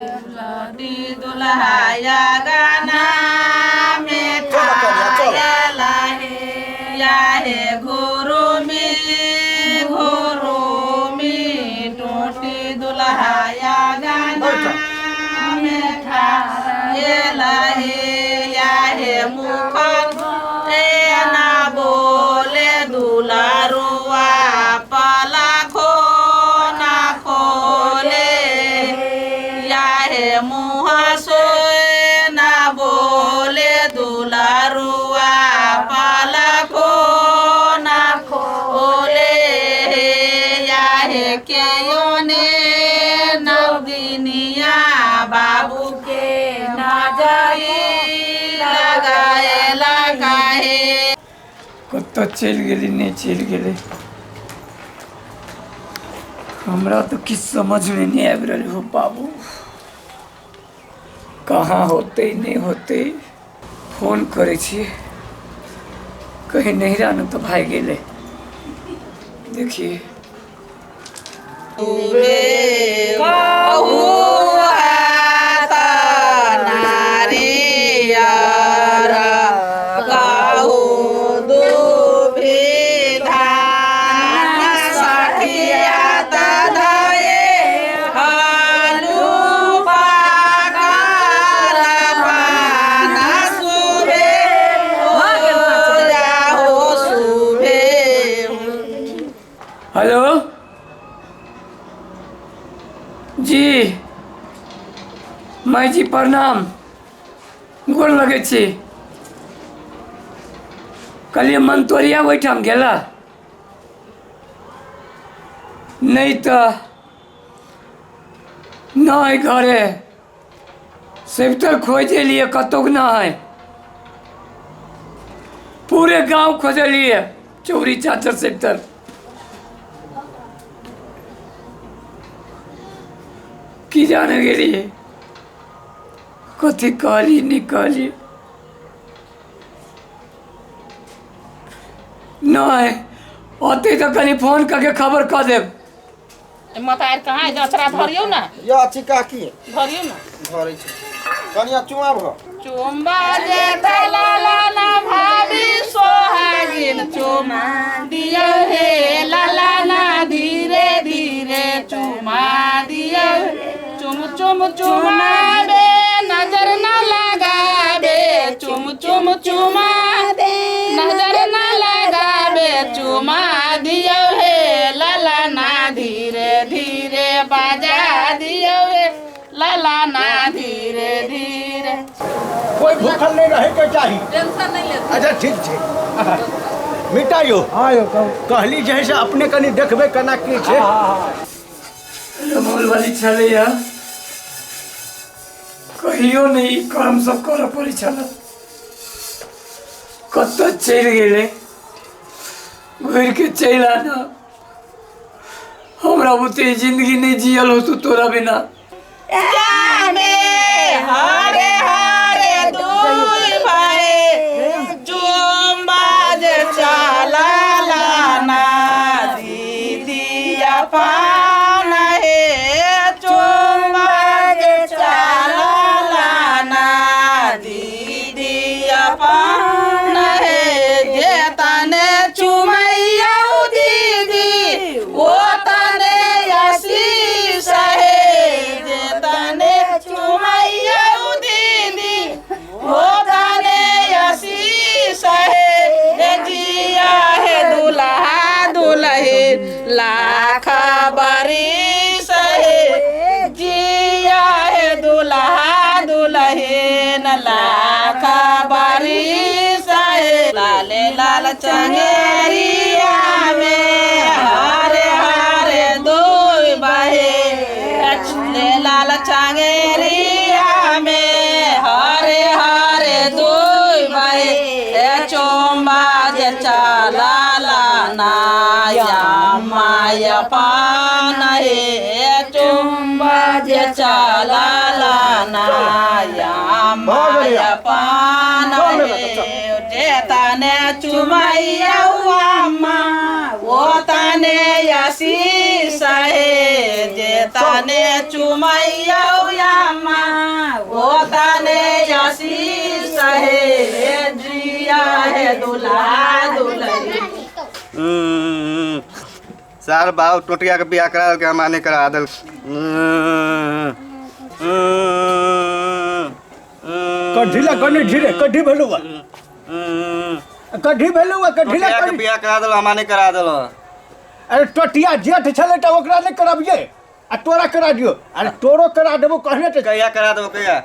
लड्डी दुल्हाया गाना में चलो कन्या, चलो। ठायला हे या हे घुरु में टूटी दुल्हाया गाना में ठायला हे या हे मुखन ए ना बोले दुलारुआ पला खो ना खोले या हे मुँह सोए ना बोले दुलारुआ पाला खो ना खोले या हे केयो ने नवदिनिया बाबू के नजरी लगाए काहे। कतऽ चलि गेली, नहि चलि गेलै, हमरा तऽ किछु समझमे नहि आबि रहल हो बाबू। कहाँ होतै, नहि होतै। फोन करै छियै, कहीं नहिरा ने तऽ भागि गेलै। देखिए। कहू हाथ नारियर कहू दुभी धान सखिया तधये हलु पाकल पान सुभे हो जाहो सुभे। हेलो जी, माई जी प्रणाम, गोर लगै छी। कहलियै मंतोरिया ओहिठाम गेला नहि तऽ नहि घरे सबितर खोजि एलियै, कतहु नहि, पूरे गाँव खोजलियै चौरी चाचर सबितर। की जाने गेलियै, कथी कहली नहि कहली। नहि औतै तऽ कनि फोन करके खबर कऽ देब। मतार कहाँ है? अचरा धरियौ ना। या छी काकी। धरियौ ना। धरै छी कनिया, चुमा भ चुम्बा जे लाला ना भाभी सोहागिन चुमा दियो हे लाला ना, धीरे धीरे चुमा दियो। चुम चुम चुमाबे नजर न लगाबे, चुम चुम चुमाबे नजर न लगाबे, चुमा दियो हे लाला ना, धीरे धीरे बजा दियो हे लाला ना, धीरे धीरे। कोई भूखल नहीं रहे के चाही। टेंशन नहीं लेते। अच्छा ठीक छै। मिटा यौ। हाँ यौ, कहू। कहली जे है से अपने कनि देखबै केना की छै। रमौल वाली छलैया, कहियो नहि ई कर्म सब करऽ पड़ै छल। कतऽ चलि गेलै? घुरि के चलि आना, हमरा बुते जिंदगी नहि जियल होतौ तोरा बिना। जामे हरे हरे दुई भाई चुम्बा जे चला लाना दीदिया पान हे, चुम्बा जे चला लाना दीदिया पान हे, जे तने चुमैया दीदी ओ तने आशीष हे, जे तने चुमैया दीदी ओ तने आशीष हे, हे जिया हे दुल्हा दुल्हे लाख बरिस हे, जिया हे दुल्हा दुल्हन लाख बरिस हे। लाले लाल चंगेरिया में हरे हरे दुई बहे, ले लाल चंगेरिया में हरे हरे दुई बहे, चोम्बा जे चला लाना या माया पान हे, चुम्बा जे चला लाना या माया पान हे, जे तने चुमैया अम्मा ओ तने आशीष हे जे तने चुमैयौ यामा ओ तने आशीष हे जिया हे दुल्हा दुल्हन। सार बाप टोटिया के बियाह करा के हम आने करा दल। कढ़ी ला कनी धीरे कढ़ी भेलौ, कढ़ी भेलौ, कढ़ी ला के बियाह करा दल, हम आने करा दल। अरे टोटिया जेठ छलै त ओकरा नहि कराबियै आ तोरा करा दियो। अरे तोरो करा देबो कहने त कहिया करा देबो कहिया?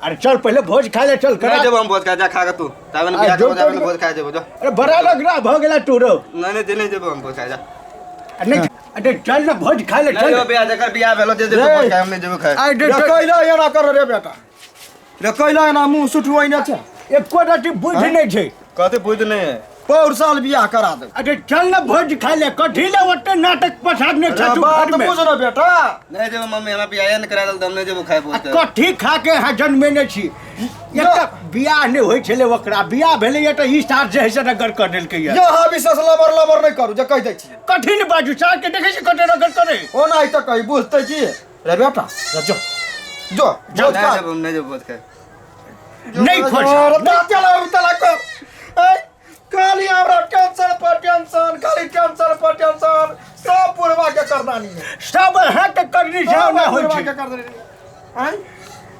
अरे चल पहले भोज खा ले, चल करा नहीं जेबो हम भोज खा, जा खा के तू ताबे न बियाह करबो, जाबे न भोज खा जेबो जा। अरे बड़ा लगरा भ गेला तोरो। नहीं नहीं नहीं जेबो हम भोज खा, जा। नहीं अरे चल ना भोज खा ले, चल। नहीं बियाह जकर बियाह भेलो जे जेबो भोज खाए, हम नहीं जेबो खाए। अरे कैला एना कर रे बेटा, रे कैला एना मुंह सुठुआइ नै छै, एको रति बुझ नै छै। कथि बुझ नै है? पौर साल बियाह करा दे। अरे चल ना भोज खा ले, कथी ले ओते नाटक पसारने छ तू बात घर में? बुझ ना बेटा। नहीं जेबो मम्मी, हमरा बियाह नै करा दल त हम नहीं जेबो खाए भोज। कथी खा के अहाँ जन्मेने छी? एकटा बियाह नहि होइ छलै, ओकरा बियाह भेलैया तऽ ई सार जे है से रगड़ कऽ देलकै। यहाँ विशेष लबर लबर नहि करू जे कहि दै छी। कथी ने बाजू, सार के देखै छी कते रगड़ करे। ओना तऽ कही बुझतै की रे बेटा, रे जो जो भोज खा। नहीं जेबो, नहीं जेबो भोज खाए। नहीं खोज चला कर खाली हमरा टेंशन पर टेंशन, खाली टेंशन पर टेंशन, सब बुढ़वा के करदानी है, सब अहाँ के करनी छै, ना होइ बुढ़वा छै। के करदानी आय।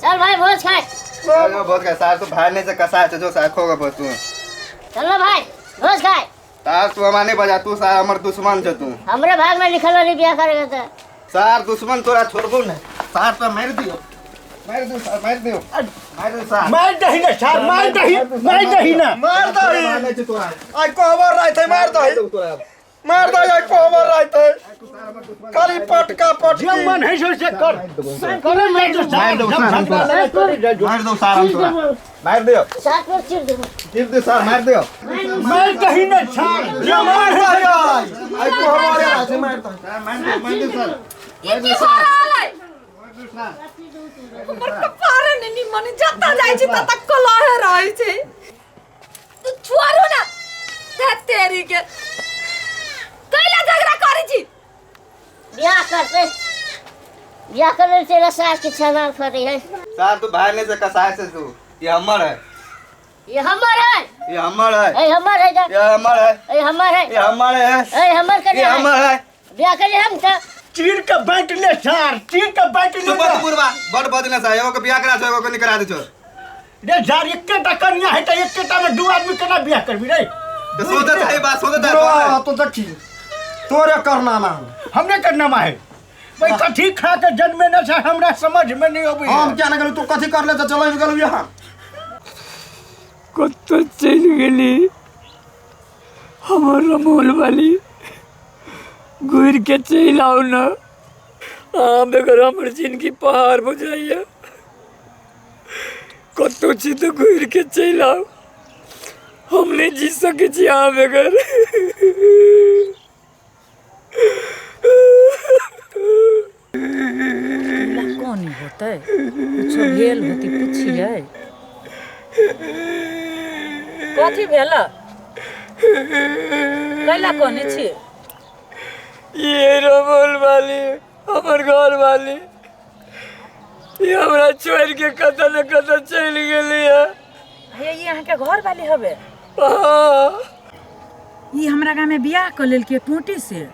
चल भाई भोज खाए, चल भोज खाए। सार तो भाई नहीं से कसाय छै, जो सार खोगा भोज तू। चल ना भाई भोज खाए। सार तू हमरा नहीं बजा, तू सार हमर दुश्मन छ तू। हमरे भाग में लिखल नहीं बियाह करेगा त सार दुश्मन तोरा छोड़बो नहीं। सार तो मार दियो, मार दियो सार, मार दियो, मार दियो सार, मार दही ना सार, मार दही, मार दही ना, मार दही तोरा। आई कोहबर रात है, मार दही, मार दही, आई कोहबर रात है, खाली पटका पटकी जे मन है से कर करे, मार दो सार, मार दो सार, हम तोरा मार दियो, सात पर चिर दे, चिर दे सार, मार दियो, मार दही ना सार, जे मार है आई कोहबर रात है, मार दही, मार दे, मार दे सार, मार दे सार। हमर कपारे ने निमन जता जाय छी तत कलहे रहै छै। तू छोड़ो ना धत तेरी के, कैला झगड़ा करै छी? बियाह करते, बियाह करे तेरा सास के छना फरी है। सार तू भाई नहीं से कसाय से तू, ये हमर है, ये हमर है, ये हमर है, ए हमर है, ये हमर है, ए हमर है, ये हमर है, ए हमर करे, ये हमर है। बियाह करे हम त चीर के बांट ले सार, चीर के बांट ले। तू बड़ बुढ़वा बड़ बदले सा, एगो के बियाह करा छो, एगो के नहीं करा दे छो। रे सार एकेटा कन्या है त एकेटा में दू आदमी केना बियाह करबी रे? तो सोचत है बात, सोचत है तो देखी तोरे करनामा हमने करनामा है भाई। कथी खा के जन्मे न छै हमरा समझ में नहीं अबै। हम क्या न गेलु तू कथी कर ले त चल गेलु यहाँ। कतौ चलि गेली हमर रमोल वाली, घुरि के चलि आउ न, अहाँ बगैर हमर जिंदगी पहाड़ बुझाइया। कतौ छी तऽ घुरि के चलि आउ, हम नहीं जी सकै छी अहाँ बगैर। कौन होतै, कुछो भेल होती पुछियै। कथी भेल कैला कोने छी? ये रमोल वाली हमर घर वाली, ये हमरा छोड़ के कतऽ न कतऽ चलि गेली है। हे ये अहाँके घर वाली हवे? हाँ। ई हमरा गाँव में बियाह कऽ लेलकै टोटी से।